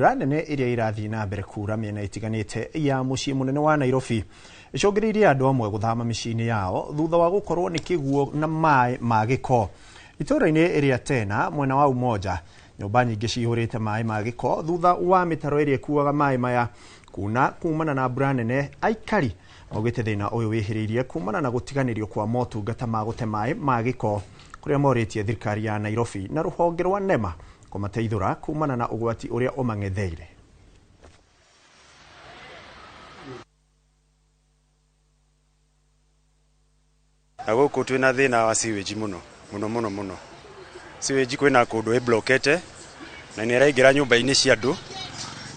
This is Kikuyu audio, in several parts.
Mbura nene ĩrĩa ĩrathiĩ na mbere kuura mĩena ĩtiganĩte ya mũciĩ mũnene wa Nairobi ĩcũngĩrĩirie andũ amwe gũthama mĩciĩ-inĩ yao thutha wa gũkorwo nĩ kĩguo na maĩ ma gĩko. Itũũra-inĩ rĩa Tena mwena wa Umoja, nyũmba nyingĩ cihũrĩte maĩ ma gĩko thutha wa mĩtaro ĩrĩa ĩkuaga maĩ maya kuna kumana na mbura nene. Aikari maugĩte thĩna ũyũ wĩhĩrĩirie kumana na gũtiganĩrio kwa motungata ma gũte maĩ ma gĩko kũrĩa morĩtie thirikari ya Nairobi na rũhonge rwa NEMA kũmateithũra kumana na ũgwati ũrĩa ũmang'etheire. Na gũkũ twĩna thĩna wa sewage mũno mũno mũno mũno. Sewage kwĩna kũndũ ĩblokete na nĩ ĩraingĩra nyũmba-inĩ cia andũ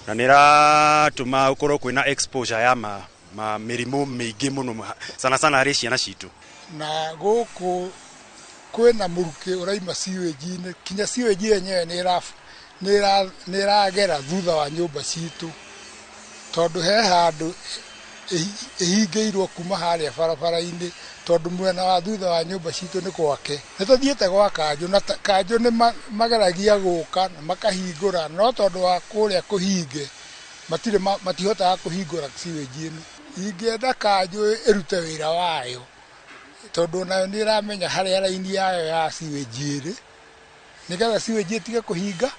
na nĩ ĩratũma gũkorwo kwĩna exposure ya ma mĩrimũ mĩingĩ mũno, sana sana harĩ ciana citũ. Na gũkũ kwĩna mũrukĩ ũraima sewage-inĩ, kinya sewage yenyewe nĩ ĩragera thutha wa nyũmba citũ, tondũ he handũ ĩhingĩirwo kuma harĩa barabara-inĩ, tondũ mwena wa thutha wa nyũmba citũ nĩ gwake. Nĩ tũthiĩte gwa kanjũ na kanjũ nĩ mageragia gũka na makahingũra, no tondũ wa kũrĩa kũhinge matirĩ matihotaga kũhingũra sewage ĩno. Ingĩenda kanjũ ĩrute wĩra wayo, tondũ nayo nĩ ĩramenya harĩa raini yayo ya sewage ĩrĩ, nĩgetha sewage ĩtige kũhinga.